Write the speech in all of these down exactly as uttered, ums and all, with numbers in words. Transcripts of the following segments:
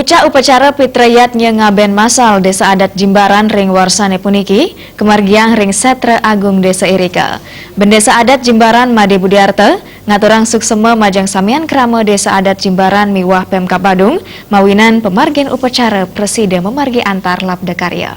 Puncak upacara Pitrayadnya ngaben masal Desa Adat Jimbaran ring warsané puniki kamargiang ring Sétra Agung Desa irika. Bendesa Adat Jimbaran Madé Budiarta ngaturang suksema majeng samian krama Desa Adat Jimbaran miwah Pemkab Badung mawinan pamargin upacara prasida mamargi antar labda karya.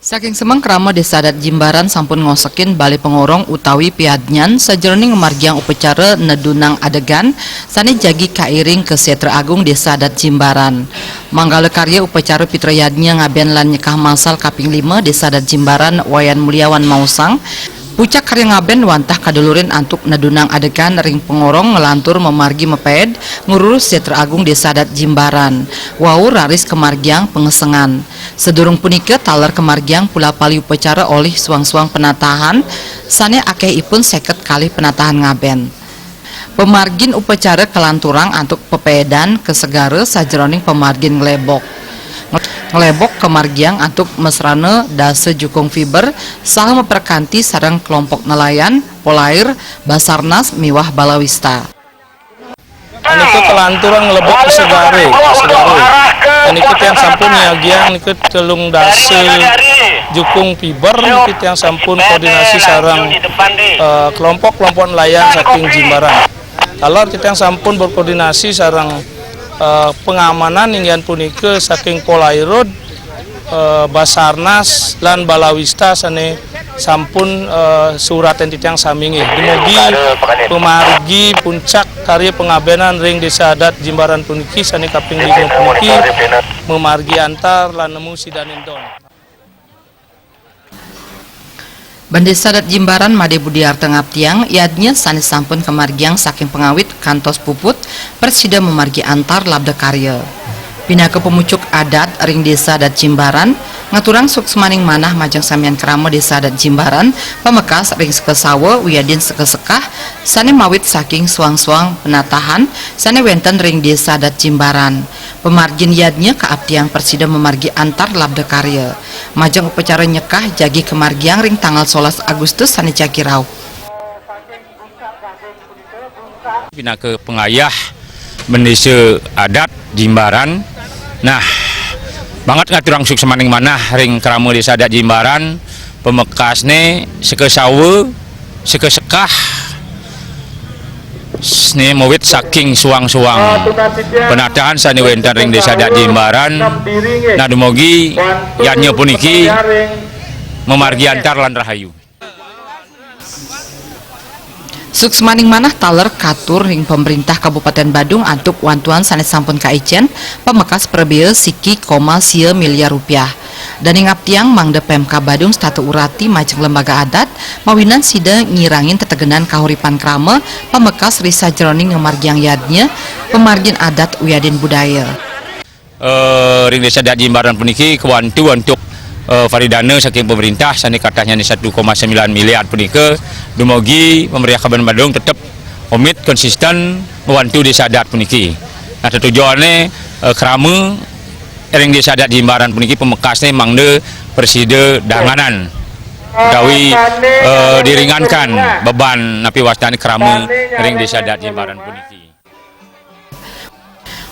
Saking semeng krama Desa Adat Jimbaran sampun ngosekin balé pangorong utawi piadnyan sajeroning ngamargiang upacara nedunang adegan sané jagi kairing ka Sétra Agung Desa Adat Jimbaran. Manggala karya upacara Pitrayadnya ngaben lan nyekah masal kaping lima Desa Adat Jimbaran Wayan Muliawan maosang, puncak karya ngaben wantah kadulurin antuk nedunang adegan ring pangorong nglantur mamargi mapaed ngrurus Sétra Agung Desa Adat Jimbaran. Wau raris kamargiang pangesengan. Sadurung punika taler kamargiang pula pali upacara olih suang-suang penatahan sané akéhipun seket kalih penatahan ngaben. Pamargin upacara kalanturang antuk pepaedan ka segara sajeroning pamargin nglebok. Nglebok kamargiang antuk masrana dasa jukung fiber saha maprakanti sareng kelompok nelayan, Polair, Basarnas miwah Balawista. Nika kalanturang nglebok ka segara, ka segara. Nika tiang sampun nyagiang nika telung dasa jukung fiber, nika tiang sampun koordinasi sareng, eh, kelompok-kelompok nelayan saking Jimbaran. Taler tiang sampun berkoordinasi sareng, eh, pengamanan inggih punika saking Polairut, eh, Basarnas lan Balawista sané sampun, eh, suratan titiang sami nggih. Dumugi pamargi puncak karya pangabenan ring Desa Adat Jimbaran puniki sané kaping lima puniki mamargi antar lan nemu sidaning don. Bendesa Adat Jimbaran Madé Budiarta ngaptiang, yadnya sané sampun kamargiang saking pangawit kantos puput, prasida mamargi antar labda karya. Pinaka pamucuk adat ring Desa Adat Jimbaran, ngaturang suksmaning manah majeng samian krama Desa Adat Jimbaran, pamekas ring Sekasawa wiadin Sekasekah, sané mawit saking suang-suang penatahan sané wénten ring Desa Adat Jimbaran. Pamargin yadnya kaaptiang prasida mamargi antar labda karya. Majeng upacara nyekah jagi kamargiang ring tanggal solas Agustus sané jagi rauh. Pinaka pangayah Bendesa Adat Jimbaran. Nah, banget ngaturang suksmaning manah ring krama Desa Adat Jimbaran, pamekasné Sekasawa, Sekasekah, sané mawit saking suang-suang penatahan sané wénten ring Desa Adat Jimbaran. Nah, dumugi yadnya puniki mamargi antar lan rahayu. Suksmaning manah taler katur ring Pemerintah Kabupaten Badung antuk wantuan sané sampun kaicén, pamekas prabéa siki koma sia miliar rupiah. Dané ngaptiang mangda Pemkab Badung setata urati majeng lembaga adat, mawinan sida ngirangin tetegenan kahuripan krama, pamekas ri sajeroning ngamargiang yadnya, pamargin adat wiadin budaya. Eh, ring Desa Adat Jimbaran puniki kawantu antuk, eh, paridana saking pemerintah sané katahnyané satu koma sembilan miliar punika, dumugi Pemerintah Kabupaten Badung tetep komit konsisten ngwantu Desa Adat puniki. Nah, tetujoné, eh, krama ring Desa Adat Jimbaran puniki pamekasné mangda prasida danganan utawi, eh, diringankan beban napi wastané krama ring Desa Adat Jimbaran puniki.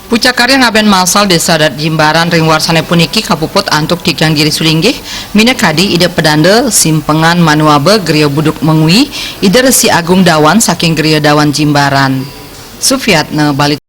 Pucak karya ngaben masal Desa Adat Jimbaran ring warsané puniki kapuput antuk tigang diri sulinggih, minakadi Ida Pedanda Simpengan Manuaba Griya Buduk Mengwi, Ida Resi Agung Dawan saking Griya Dawan Jimbaran. Sufiatna Bali.